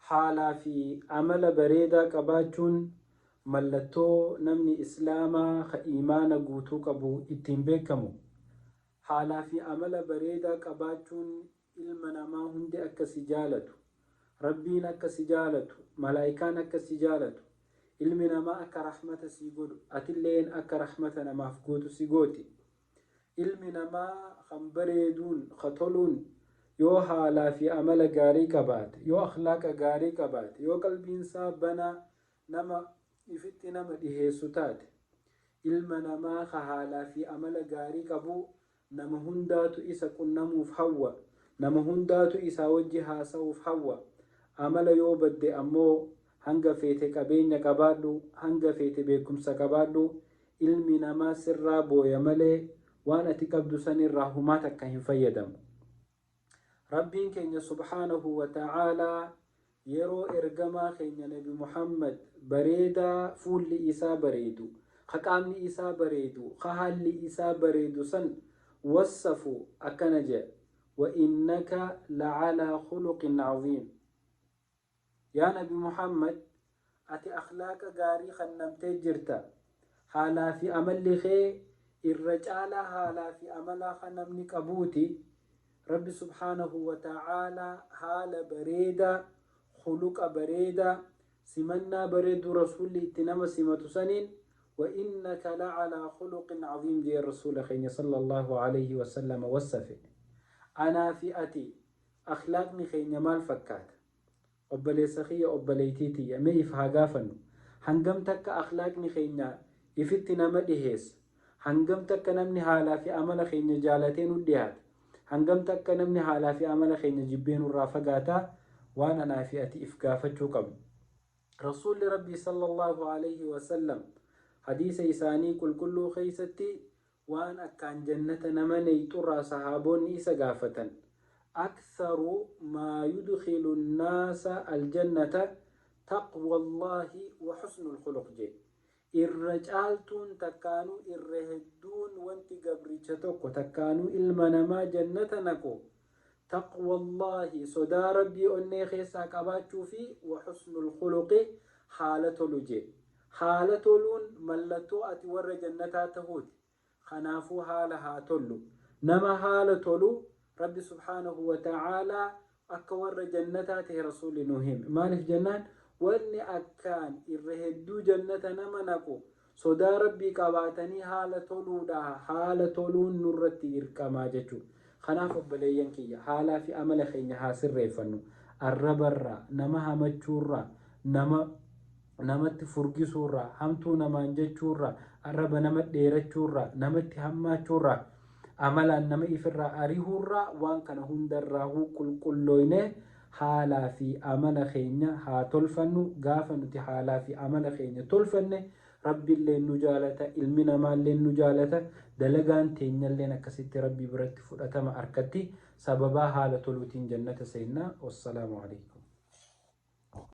Haalaa fi amala bareedaa qabaachuun mallattoo namni Islaamaa ka iimaana guutuu qabu ittiin beekamu. Haalaa fi amala bareedaa qabaachuun ilma namaa hundi akka si jaalatu, Rabbiin akka si jaalatu, malaa'ikaan akka si jaalatu, ilmi namaa akka rahmata sii godhu, atilleen akka rahmata namaaf gootu si gooti. Ilmi namaa kan bareeduun, ka toluun yoo haalaa fi amala gaarii qabaate, yoo akhlaaqa gaarii qabaate, yoo qalbiin isaa banaa nama ifitti nama dhiheessu taate. Ilma namaa ka haalaa fi amala gaarii qabu nama hundaatu isa qunnamuuf hawwa, nama hundaatu isaa wajji haasawuuf hawwa. Amala yoo badde ammoo hanga feete qabeenya qabaadhu, hanga feete beekumsa qabaadhu, ilmi namaa sirraa booya malee waan ati qabdu sanirraa humaa takka hin fayyadamu. Rabbiin keenya subhaanahu wa ta'aalaa yeroo ergamaa keenya Nabi Muhammad bareedaa fuulli isaa bareedu, ka qaamni isaa bareedu, ka haalli isaa bareedu san wassafu akkana jedha: Wa innaka la'alaa khuluqin aziim. Yaa Nabi Muhammad, ati akhlaaqa gaarii khannamtee jirta. Haalaa fi amalli kee irra caalaa haalaa fi amalaa kha namni qabuuti. Rabbi subhaanahu wa ta'aalaa haala bareedaa, khuluqa bareedaa, simannaa bareedduu Rasuulli itti nama simatu saniin wa innaka la'alaa khuluqin aziim jee Rasuula keenya sallallahu alayhi wa sallama wassafe. Anaa fi ati akhlaaqni keenya maal fakkaata? Obboleessa kiyya, obboleeytii tiyya, mee if haa gaafannu. Hangam takka akhlaaqni keenya ifitti nama dhiheessa? Hangam takka namni haalaa fi amala keenya jaalatee nu dhihaata? Hangam takka namni haalaa fi amala keenya jibbee nurraa fagaata? Waan anaa fi ati if gaafachuu qabnu. Rasuulli Rabbii sallallaahu alayhi wa sallam hadiisa isaanii qulqulluu keeysatti waan akkaan jannata nama neyxurraa sahaaboonni isa gaafatan, Aktharu maa yudkhilu nnaasa aljannata taqwallaahi wa husnul khuluq jee. Irra caaltuun takkaanuu irra hedduun wanti gabricha tokko takkaanuu ilma namaa jannata naqu taqwallaahi, sodaa Rabbii onnee keessaa qabaachuu fi wa husnul khuluqi, haala tolu jee. Haala toluun mallattoo ati warra jannataa tahuuti. Kanaafuu haala haa tollu. Nama haala tolu Rabbi subhaanahu wa ta'aalaa akka warra jannataa tahe Rasuulli nuu hime. Maaliif jennaan wanni akkaan irra hedduu jannata nama naqu sodaa Rabbii qabaatanii haala toluudha. Haala toluun nurratti dirqamaa jechuudha. Kanaaf obboleeyyan kiyya, haalaa fi amala keenya haa sirreeffannu. Arrabarraa, nama hamachuurraa, nama namatti furgisuurraa, hamtuu namaan jechuurraa, arraba nama dheerachuurraa, namatti hammaachuurraa, amalaan nama ifirraa arihuurraa, waan kana hundarraahuu qulqullooynee haalaa fi amala keenya haa tolfannu. Gaafa nuti haalaa fi amala keenya tolfanne Rabbilleen nu jaalata, ilmi namaalleen nu jaalata, dalagaan teenyalleen akkasitti Rabbi biratti fudhatama arkatti, sababaa haala toluutiin jannata seenna. Wassalaamu aleykum.